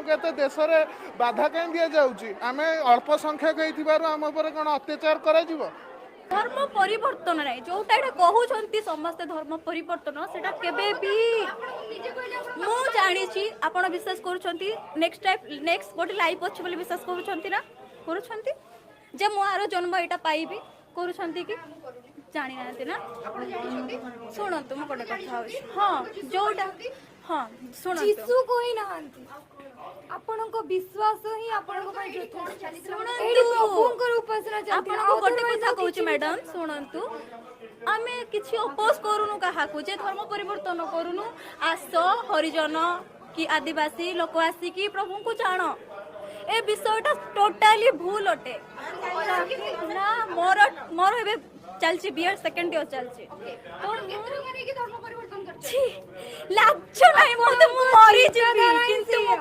ଆମକୁ ଏତେ ଦେଶରେ ବାଧା କାହିଁ ଦିଆଯାଉଛି? ଆମେ ଅଳ୍ପ ସଂଖ୍ୟକ ହେଇଥିବାରୁ ଆମ ଉପରେ କ'ଣ ଅତ୍ୟାଚାର କରାଯିବ? ଧର୍ମ ପରିବର୍ତ୍ତନ ନାହିଁ। ଯୋଉଟା ଏଇଟା କହୁଛନ୍ତି ସମସ୍ତେ ଧର୍ମ ପରିବର୍ତ୍ତନ, ସେଟା କେବେ ବି। ମୁଁ ଜାଣିଛି ଆପଣ ବିଶ୍ୱାସ କରୁଛନ୍ତି, ନେକ୍ସଟ ଟାଇମ୍, ନେକ୍ସଟ ଗୋଟେ ଲାଇଫ୍ ଅଛି ବୋଲି ବିଶ୍ୱାସ କରୁଛନ୍ତି ନା କରୁଛନ୍ତି ଯେ ମୁଁ ଆର ଜନ୍ମ ଏଇଟା ପାଇବି? କରୁଛନ୍ତି କି? ଜାଣିନାହାନ୍ତି ନା? ଶୁଣନ୍ତୁ, ମୁଁ ଗୋଟେ କଥା ହଉଛି। ହଁ, ଯୋଉଟା, ହଁ, ଶୁଣନ୍ତୁ। ଯୀଶୁ କହିନାହାନ୍ତି। ଆପଣଙ୍କ ବିଶ୍ୱାସ ହିଁ ଆପଣଙ୍କ ପାଇଁ ଯଥେଷ୍ଟ। ଶୁଣନ୍ତୁ। ଏଇଠି ପ୍ରଭୁଙ୍କର ଉପାସନା ଚାଲିଥିଲା। ଆପଣଙ୍କୁ ଗୋଟେ Otherwise କଥା ଆଉ କହୁଛି କିଛି ବି ମ୍ୟାଡାମ, ଶୁଣନ୍ତୁ। ଆମେ କିଛି ଅପୋଜ କରୁନୁ କାହାକୁ ଯେ ଧର୍ମ ପରିବର୍ତ୍ତନ କରୁନୁ। ଆସ, ହରିଜନ କି ଆଦିବାସୀ ଲୋକ ଆସିକି ପ୍ରଭୁଙ୍କୁ ଜାଣ। ଏ ବିଷୟଟା ଟୋଟାଲି ଭୁଲ ଅଟେ ନା। ମୋର ଏବେ ଚାଲିଛି, ବିଏଡ୍ ସେକେଣ୍ଡ ଇୟର ଚାଲିଛି ତ। ଛି, ଲାଜ ନାହିଁ ମତେ। ମୁଁ ମରିଯିବି କିନ୍ତୁ ମୁଁ